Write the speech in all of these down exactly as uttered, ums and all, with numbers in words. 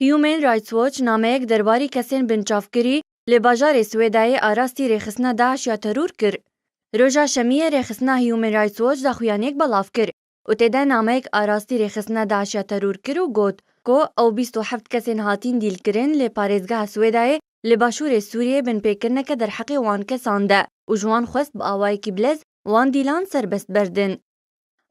Human Rights Watch nameyek derbarî kesên binçavkirî li bajarê Swêdayê arastî rêxistina DAIŞ ya teror kir. Roja Şemiyê rêxistina Human Rights Watch daxuyaniyek belav kir û tê de nameyek arastî rêxistina DAIŞ ya teror kir û got ku ew bîst û heft kesên hatîn dîlkirin li parêzgeha Swêdayê li başûrê Sûriyê binpêkirineke derheqê wan kesan de û ji wan xwest bi awayekî bilez wan dîlan serbest berdin.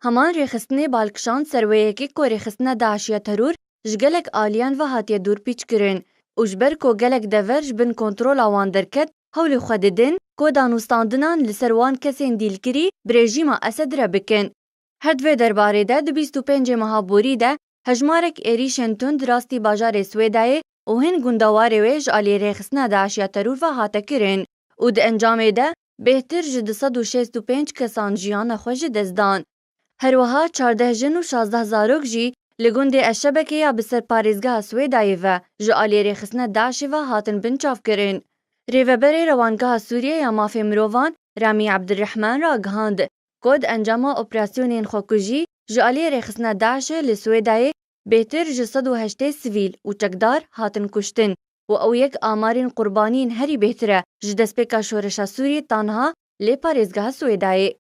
Heman rêxistinê bal kişand ser wê yekê ku rêxistina DAIŞ ya teror ji gelek aliyan ve hatiye dûrpîçkirin û ji ber ku gelek dever ji bin kontrola wan derket, hewlê xwe didin ku danûstandinan li ser wan kesên dîlkirî bi rejîma Esed re bikin. Her di vê derbarê de di bîst û pêncê meha borî de hejmarek êrîşên tund rastî bajarê Swêdayê û hin gundewarê wê ji alî rêxistina DAIŞ ya teror ve hate kirin û di encamê de bêhtir ji du sed û şêst û pênc kesan jiyana xwe ji dest dan. Her wiha çardeh jin û şazdeh zarok jî li gundê Eşebekê ya bi ser parêzgeha Swêdayê ve ji alî rêxistina DAIŞê ve hatin binçavkirin. Rêveberê Rewangeha Sûriyê ya Mafê Mirovan Ramî Ebdirehman ragihand ku di encama operasyonên xwekujî ji alî rêxistina DAIŞê li Swêdayê bêhtir ji sed û heştê sivîl û çekdar hatin kuştin û ew yek amarên qurbaniyên herî bêhtir e ji destpêka şoreşa Sûriyê tanha lê parêzgeha Swêdayê.